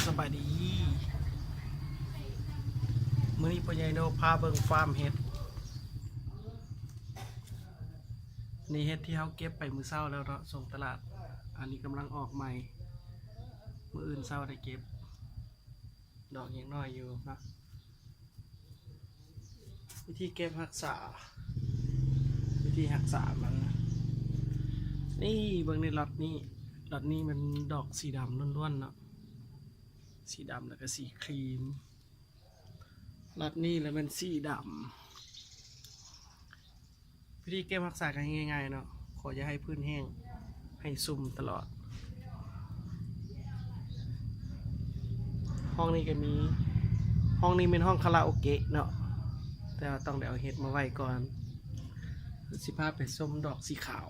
ສະບາຍດີ ມື້ນີ້ພໍ່ໃຫຍ່ໂນພາເບິ່ງຟາມເຫັດ. ນີ້ເຫັດທີ່ເຮົາເກັບໄປມື້ເຊົ້າແລ້ວເນາະ ສົ່ງຕະຫຼາດ. ອັນນີ້ກຳລັງອອກໃໝ່ ມື້ອື່ນເຊົ້າໄດ້ເກັບ ດອກຍັງນ້ອຍຢູ່ເນາະ. ວິທີເກັບຮັກສາ ວິທີຮັກສາມັນ ນີ້ເບິ່ງໃນລັອດນີ້ ລັອດນີ້ມັນດອກສີດຳລ້ວນໆເນາະ ສີດຳແລ້ວກໍສີຄຣີມ. ລັອດນີ້ລະແມ່ນສີດຳ. ວິທີເກັບຮັກສາກໍງ່າຍໆເນາະ ຂໍຢ່າໃຫ້ພື້ນແຫ້ງ ໃຫ້ຊຸ່ມຕະຫຼອດ. ຫ້ອງນີ້ກໍມີ ຫ້ອງນີ້ແມ່ນຫ້ອງຄາຣາໂອເກະເນາະ ແຕ່ວ່າຕ້ອງໄດ້ເອົາເຫັດມາໄວ້ກ່ອນ. ຊິພາໄປຊົມດອກສີຂາວ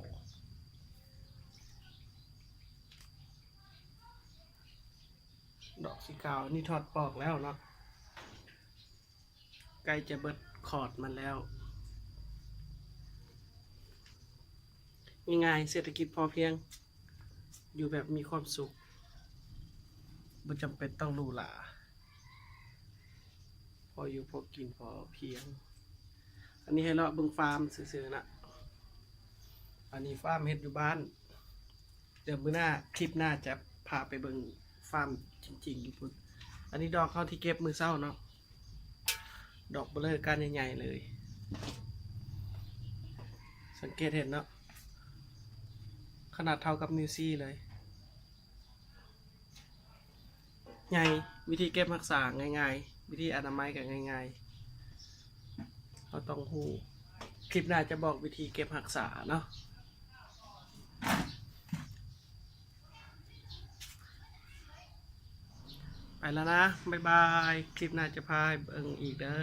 ດອກສີຂາວນີ້ຖອດປອກແລ້ວເນາະ ໃກ້ຈະເບິດຂອດມັນແລ້ວ. ງ່າຍໆ ເສດຖະກິດພໍພຽງ ຢູ່ແບບມີຄວາມສຸກ ບໍ່ຈຳເປັນຕ້ອງຫຼູຫຼາ ພໍຢູ່ພໍກິນພໍພຽງ. ອັນນີ້ໃຫ້ເລາະເບິ່ງຟາມຊື່ໆນະ ອັນນີ້ຟາມເຮັດຢູ່ບ້ານ. ດຽວມື້ໜ້າ ຄລິບໜ້າຈະພາໄປເບິ່ງຟາມຈິງໆຢູ່ພຸ້ນ. ອັນນີ້ດອກເຮົາທີ່ເກັບມື້ເຊົ້າເນາະ ດອກເບາະເລີກ້ານໃຫຍ່ໆເລີຍ ສັງເກດເຫັນເນາະ ຂະໜາດເທົ່າກັບນິ້ວຊີ້ເລີຍ. ໃຫຍ່ ວິທີເກັບຮັກສາງ່າຍໆ ວິທີອະນາໄມກໍງ່າຍໆ ເຮົາຕ້ອງຮູ້. ຄລິບໜ້າຈະບອກວິທີເກັບຮັກສາເນາະ. ໄປແລ້ວນະ ບາຍບາຍ ຄລິບໜ້າຈະພາເບິ່ງອີກເດີ.